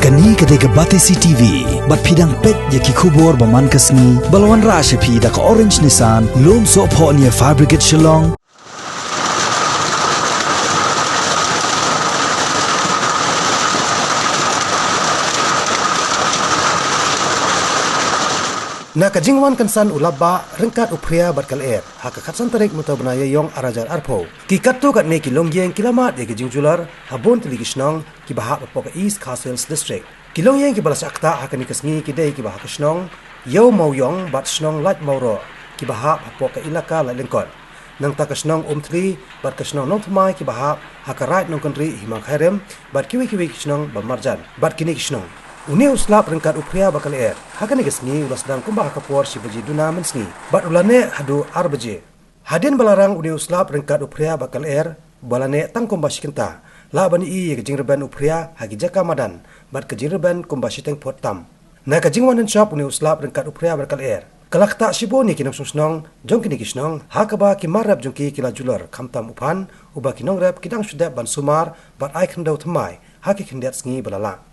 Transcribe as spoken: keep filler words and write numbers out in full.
Kane ka dei ka Batesi T V, bad phi dang peit ïa ki khubor ba man ka sngi, ba la wanrah sha phi da ka Orange Nissan, Lumsohphoh near Fire Brigade Shillong. Na ka jingwan kynsan u Lapbah ryngkat u Phria bad ka Lyer ha ka khatsan tarik mynta u bnai Ïaïong arhajar arphew, ki katto katne ki longïing ki la mad ïa ki jingjular ha bun tylli ki shnong kiba hap hapoh ka East Khasi Hills District. Ki longïing kiba la shah ktah ha kane ka sngi ki dei kiba ha ka shnong Ïew Mawïong bad shnong Lait Mawroh, kiba hap hapoh ka ilaka Laitlyngkot. Nangta ka shnong Umthli bad ka shnong Nongthymmai kiba hap ha ka Raid Nongkynrih Hima Khyrim, bad kiwei kiwei ki shnong ba marjan bad kine ki shnong. Une u slap ryngkat u Phria bad ka Lyer ha kane ka sngi u la sdang kumba ha ka por shi baje duna mynsngi bad u la neh haduh ar baje. Hadien ba la rang une u slap ryngkat u Phria bad ka Lyer, ba la neh tang kumba shi kynta, lah ban ïohi ïa ka jingrben u Phria ha ki jaka madan bad ka jingrben kumba shiteng phut tam. Na ka jingwan jynshop une u slap ryngkat u Phria bad ka Lyer, ka la ktah shibun ïa ki nongshong shnong jong kine ki shnong, ha kaba ki mar rep jong ki ki la jular, khamtam u Phan, uba ki nongrep ki dang shu dep ban sumar bad ai khyndew thymmai ha ki khyndiat sngi ba la lah.